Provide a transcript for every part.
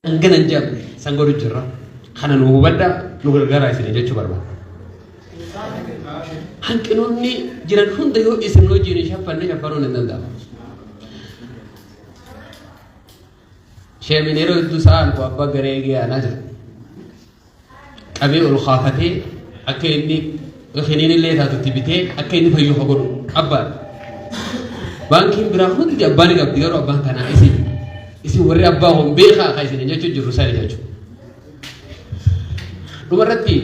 Hangana hin jedhamne san godhu jirra. Kana nu hubadhaa, nu gargaaraa isin jechuu barbaada. Hanqinoonni jiran hunda yoo isin wajjin hin shaffanne shaffanuun hin danda'amu. Sheemin yeroo hedduu sa'a albu abbaa garee eegee aanaa jira. Qabee ol kaafatee akka inni kiniin illee taatutti bitee akka inni fayyu haa godhu abbaan. Baankiin biraa hundi abbaa ni qabdi, garuu abbaan tanaa isin. Isin warri abbaa kun beekaa akka isin jechuu jirru sani jechuudha. Dhumarratti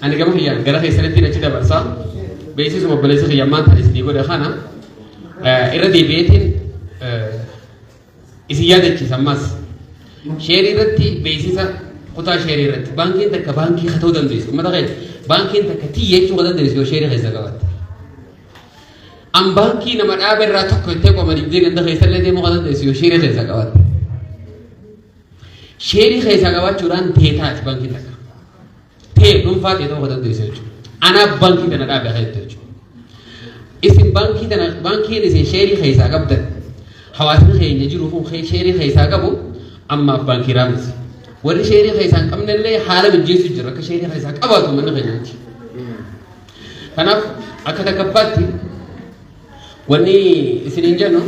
ani gama kiyyaan gara keessanitti achi dabarsaa, beeksisuma obboleessi kiyya ammaan tan isinii godhe kana irra deebi'eetiin isin yaadachiisa. Ammas sheerii irratti beeksisa kutaa sheerii irratti, baankiin takka baankii haa ta'uu dandeessu, uummata keenya, baankiin takka tiyya jechuu kan dandeessu yoo sheerii keessa qabaatte. An baankii nama dhaaba irraa tokko ittee qoma dibdee ganda keessa illee deemuu kan dandeessu yoo sheerii keessa qabaatte. Sheerii keessaa qabaachuudhaan teetaati baankiin takka. Tee dhuunfaa tee ta'uu kan dandeessu jechuudha. Anaaf baankii tana dhaabe akka jettu jechuudha. Isin baankii tana, baankiin isin sheerii keessaa qabdan, hawaasni keenya jiru kun sheerii keessaa qabu ammaaf baankii Raamisi. Warri sheerii keessaa hin qabne illee haala mijjeessu jira akka sheerii keessaa qabaatu manni keenyaatti. Kanaaf akka takkaffaatti wanni isiniin jennu,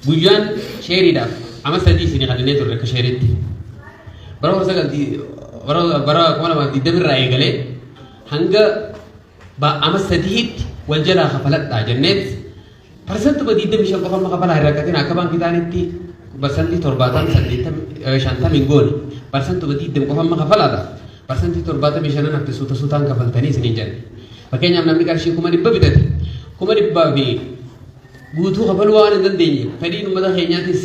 guyyaan sheeriidhaaf amma 3 isinii kanneen turre akka sheeriitti. Bara kudha sagal bara 2020 irraa eegalee hanga amma 3tti wal jalaa kafaladhaa jenneet, 25% qofa amma kafalaa, hin rakkatin, akka baankii taanitti 70%, 80, 50 hin goone, 20% qofa amma kafalaadha. 75% hafte suuta suutaan kafaltanii isiniin jenne. Fakkeenyaaf namni qarshii 100,000 bitate, 100,000 fi guutuu kafaluu waan hin dandeenye, fedhiin uummata keenyaatis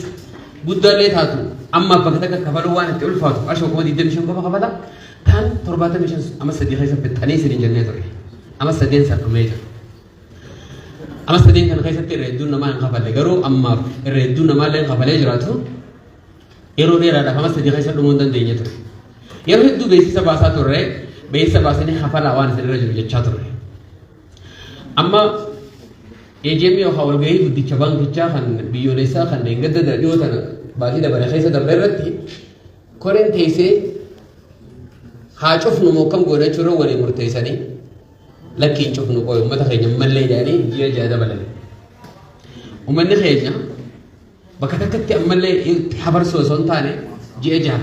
guddaallee taatu ammaaf bakka takka kafaluu waan itti ulfaatu, qarshii 25,000 qofa kafala. Taan 75 amma 3 keessa fixxanii isiniin jennee ture. Amma sadeen san dhumee jira. Amma sadeen kana keessatti irra hedduun namaa hin kafalle, garuu ammaaf irra hedduun namaa illee kafalee jiraatu, yeroo dheeraadhaaf amma 3 keessa dhumuu hin dandeenye ture. Yeroo hedduu beeksisa baasaa turre, beeksisa baasanii kafalaa waan isin irra jiru jechaa turre. Amma AGM yookaan walgahii guddicha baankichaa kan biyyoolessaa kan deeggadda dhiyoo tana baatii dabale keessa darbe irratti koreen teessee haa cufnu moo akkam goona jechuun waliin murteessanii, lakkii hin cufnu, qoy uummata keenya mallee jedhanii ji'a 6 dabalan. Uummanni keenya bakka takkatti ammallee itti habarsuu osoo hin taane ji'a 6.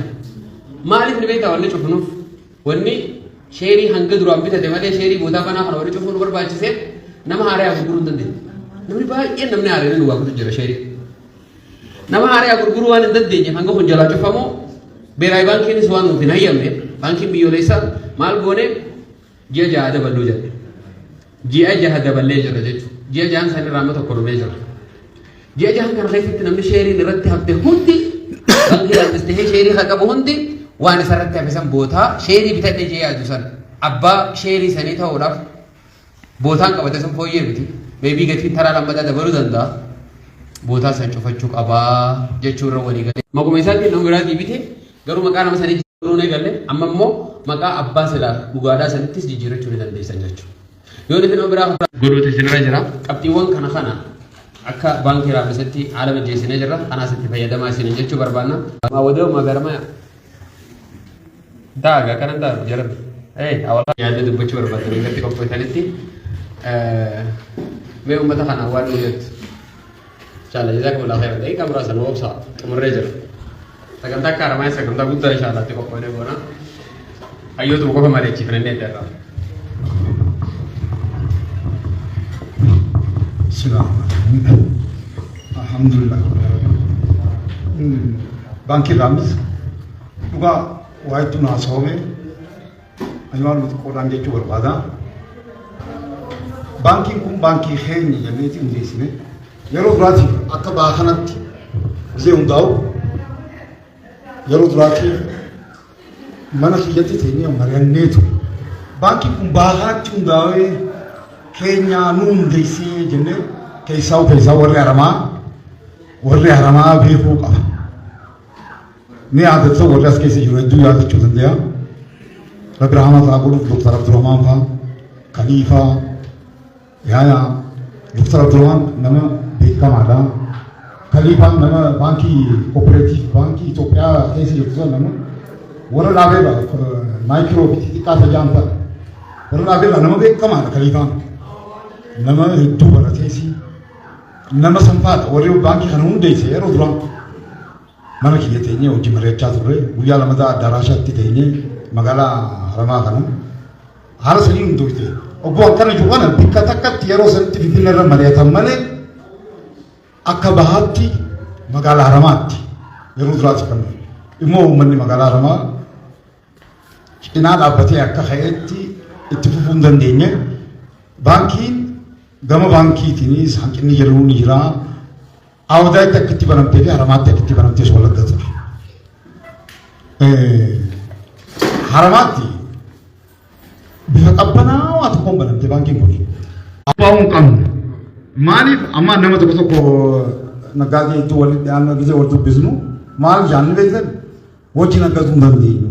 Maaliif ni beektaa wanni cufnuuf? Wanni sheerii hanga duraan bitate malee sheerii boodaa banaa kana wanni cufuu nu barbaachiseef nama haaraa gurguruu hin dandeenye. Namni baay'een, namni haaraan nu gaafatu jira sheerii. Nama haaraa gurguruu waan hin dandeenyeef hanga kun jalaa cufamu beeraay baankiinis waan nuuf hin hayyamne, baankiin biyyoolessaa, maal goone, ji'a 6 daballuu jedhe. Ji'a 6 daballee jira jechuudha. Ji'a 6n san irraa amma tokko dhumee jira. Ji'a 6n kana keessatti namni sheeriin irratti hafte hundi, baankii Raammis tahee sheerii kan qabu hundi, waan isa irratti hafe san bootaa sheerii bitadhee ji'a yaadu san abbaa sheerii sanii ta'uudhaaf bootaan qabate sun fooyyee miti. Meebii gatiin taraa lammataa dabaluu danda'a. Bootaa san cufachuu qabaa jechuu irra walii galee. Maquma isaatiin nama biraatii bite, garuu maqaa nama sanii jijjiiruu eegalle, amma immoo maqaa abbaa silaa dhugaadhaa sanittis jijjiirachuu ni dandeessan jechuudha. Yoo nuti nama biraa godhuutu isinirra jira. Qabxiiwwan kana kana akka baankii Raamisitti haala mijeessinee jirra. Kanaas itti fayyadamaa isiniin jechuu barbaanna. Maa wadoo maa garama daaga kanan daaga jaran. Ee awwala yaada dubbachuu barbaaddan irratti qopheessanitti mee uummata kana waan nu jettu. Inshallah, jazakumullahu khairan. Daqiiqaa muraasa nu obsa, xumurree jira. Sagantaa akka Haramayaa sagantaa guddaa inshallah itti qophoonee goona. Hayyootuma qofa mari'achiifnee irraa. Bismillahirrahmanirrahim. Alhamdulillah. Baankii Raamis dhugaa waa hedduu naa soome, ani waan xiqqoodhaan jechuu barbaada. Baankiin kun baankii keenya jenneeti hundeessine. Yeroo duraatiif akka baa kanatti gisee hundaa'u, yeroo duraatiif mana kiyyatti teenyee mari'anneetu baankiin kun baa kanatti hundaa'ee keenyaa nu hundeessee jennee, keessaa warri haramaa beekuu qaba. Ni yaadatu, warri as keessa jiru hedduu yaadachuu danda'a. Rabbi rahmata haa godhuuf, Dr. Abdurrahmaan fa'aa, Kaliifaa, yaaya Dr. Abdurrahmaan nama beekamaadha. Kaliifaan nama baankii cooperative baankii Itoophiyaa keessa jirtu san nama warra dhaabeedha, micro fi xixiqqaa tajaan ta'a. Warra dhaabeedha, nama beekamaadha Kaliifaan. Nama hedduu barateesi nama sanfaadha warri baankii kana hundeesse. Yeroo duraa mana kiyya teenyee hojii mari'achaa turre. Guyyaa lamataa addaraashaatti teenyee magaalaa Haramaa kana haala sanii hundoofte. Obbo akkana jiru kana bikka takkatti yeroo sanitti Finfinnee irra mari'atan malee akka bahaatti magaalaa Haramaatti yeroo duraati kan immoo uummanni magaalaa Haramaa cinaa dhaabbatee akka ka'etti itti fufuu hin dandeenye. Baankiin gama baankiitiinis hanqinni jedhu ni jira. Awdaatti akka itti banamtee fi Haramaatti akka itti banamtee Wallagga ture. Haramaatti bifa qabbanaawaa tokkoon banamte baankiin kun. Abbaa hin qabnu. Maaliif amma nama tokko tokko naggaadee itti walitti dhiyaannu gisee wal dubbisnu maal jaanni beektan wajjin naggaduu hin dandeenyu.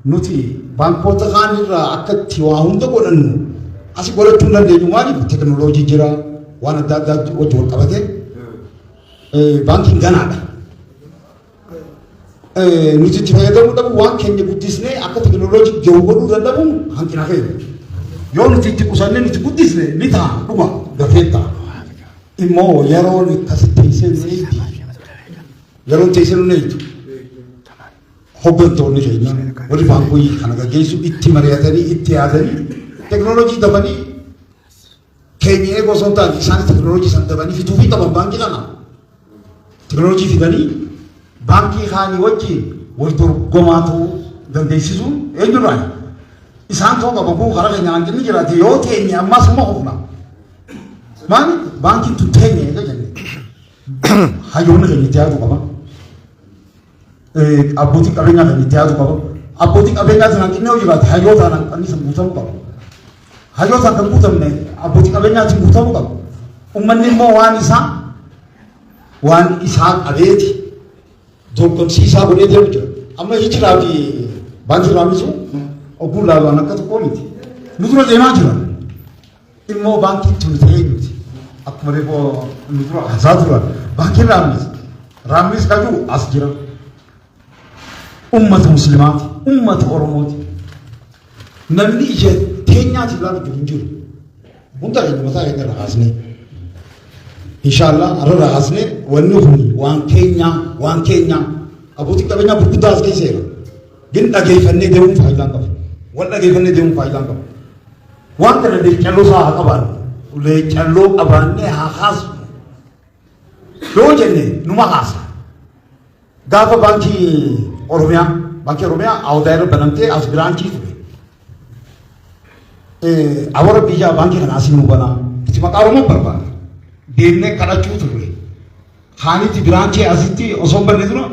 Nuti baankota kaan irraa akka itti waa hunda godhannu asi godhachuu hin dandeenyu. Maaliif teknooloojii jira, waan adda addaa wajji wal qabatee baankiin ganaadha. Nuti itti fayyadamuu dhabu, waan keenya guddisnee akka teknooloojii gahu godhuu dadhabuun hanqina keenya. Yoo nuti itti qusannee nuti guddisne ni ta'a, dhuma dafee ta'a. Immoo yeroon akkasitti teessee nu eegdi. Yeroon teessee nu eegdu. Hoggantoonni keenya warri baankii kana gaggeessu itti mari'atanii, itti yaadanii, teknooloojii dafanii keenya eeguu osoo hin taane isaan teknooloojii san dafanii fiduufii qaban baankii kana. Teknooloojii fidanii baankii kaanii wajjin wal dorgomaa ta'uu dandeessisuun eenyurraa? Isaan ta'uu qaba. Kun karaa keenya hanqinni jiraate yoo teenye ammaas immoo kufna. Maali baankiin tun teenye eega jenne hayyoonni keenya itti yaaduu qaba. Abbootiin qabeenyaa keenya itti yaaduu qaba. Abbootiin qabeenyaa sun hanqinni yoo jiraate hayyootaan hanqinni sun guutamuu qaba. Hayyootaan kan guutamne abbootii qabeenyaatiin guutamuu qaba. Uummanni immoo waan isaa qabeeti dorgomsiisaa godhee deemu jira. Amma Hijiraa fi baankii Raamisu ogguu laaluun akka tokkoo miti. Nu dura deemaa jira. Immoo baankiin tun ta'ee miti. Akkuma reefu nu dura haasaa turan. Baankiin Raamis kajuu as jira. Ummata Muslimaati, ummata Oromooti. Namni ija teenyaatiif ilaalu jiru hin jiru. Hunda keenya mataa keenya irra kaasnee. Inshaallah har'a irraa kaasnee wanni kun waan keenyaa, waan keenyaa. Abbootiin qabeenyaa gurguddaa as keessa jira. Gin dhageeffannee deemuun faayidaa hin qabu. Wal dhageeffannee deemuun faayidaa hin qabu. Waan kana leeccalloo isaa haa qabaannu. Leeccalloo qabaannee haa kaasnu. Yoo jenne numa kaasa. Gaafa baankii Oromiyaa Awdaa irra banamtee as branch ture. Awara biyyaa baankii kana asii nu banaa. Itti maqaa Oromoo barbaada. Deemnee kadhachuu turre. Kaanitti branch asitti osoo hin banne dura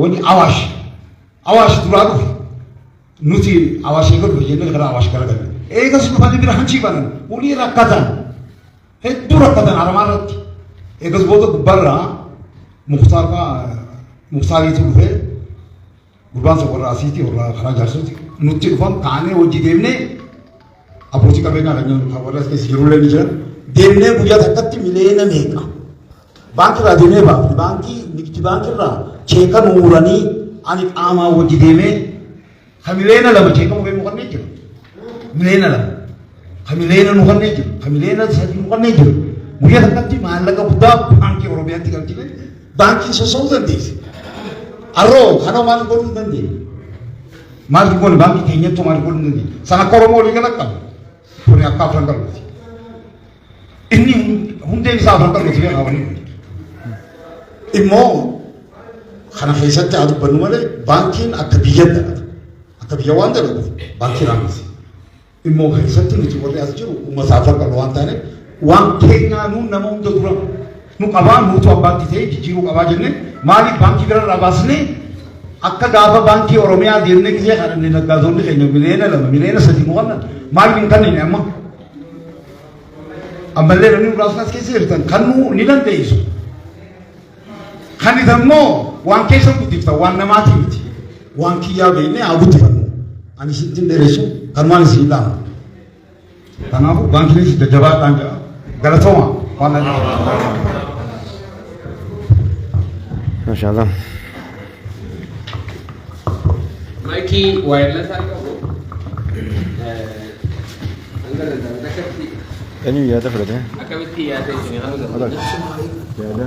wani Awaash. Awaash duraa dhufe. Nuti Awaash eega dhufe jennee gara Awaash garagalle. Eegas dhufanii branch banan. Ulii rakkatan. Hedduu rakkatan Haramaa irratti. Eegas booda gubbaarraa Muktaar fa'aa Muktaariitu dhufee, gurbaan sun warra asiiti, warra karaa jaarsooti nutti dhufan. Kaanee hojii deemnee abbootii qabeenyaa kan warra as keessa jirullee ni jiran deemnee guyyaa takkatti miliyoona meeqa baankii irraa deemnee baafne. Baankii nigdi baankii irraa cheeka nuuranii ani qaamaa hojii deemee ka 2 miliyoona cheeka muree nu kannee jira. 2 miliyoona ka miliyoona nu kannee jira, ka 3 miliyoona nu kannee jira. Guyyaa takkatti maallaqa guddaa baankii Oromiyaatti galchine, baankiin soso'uu dandeesse. Arroo kana maal godhuu hin dandeenye? Maal goone? Baankii keenyattuu maal godhuu hin dandeenye? San akka Oromoo walii gala qabu. Kuni akka Afran Qallooti. Inni hundeen isaa Afran Qallooti beekaa waliin. Immoo kana keessatti haa dubbannu malee baankiin akka biyya dalagu. Akka biyya waan dalaguuf baankii Raamisi. Immoo keessatti nuti warri as jiru uummata Afran Qalloo waan taaneef waan keenyaa nuu nama hunda dura nu qabaa, nuutu abbaatti ta'ee jijjiiruu qabaa jennee maaliif baankii birarraa baasnee akka gaafa baankii Oromiyaa deemnee gisee kadhanne naggaatonni keenya 2 miliyoona 3 miliyoona nu kennan maaliif hin kennine amma? Ammallee namni muraasni as keessa jirtan kan nu ni dandeessu. Kan immoo waan keessa guddiftan waan namaatii miti. Waan kiyyaa beeknee haa guddifannu. Ani isin dheeressu, kanumaan isin dhaamu. Kanaafuu baankiinis jajjabaadhaan jedha. Galatooma waan na Maashaallah. Maayikii wireless qabu. Hanga danda'ame akkatti Eenyu yaada fudhate? Akkamitti yaada isin haa danda'u? Yaada.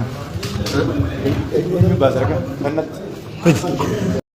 Eenyu baasa harka? Mannatti.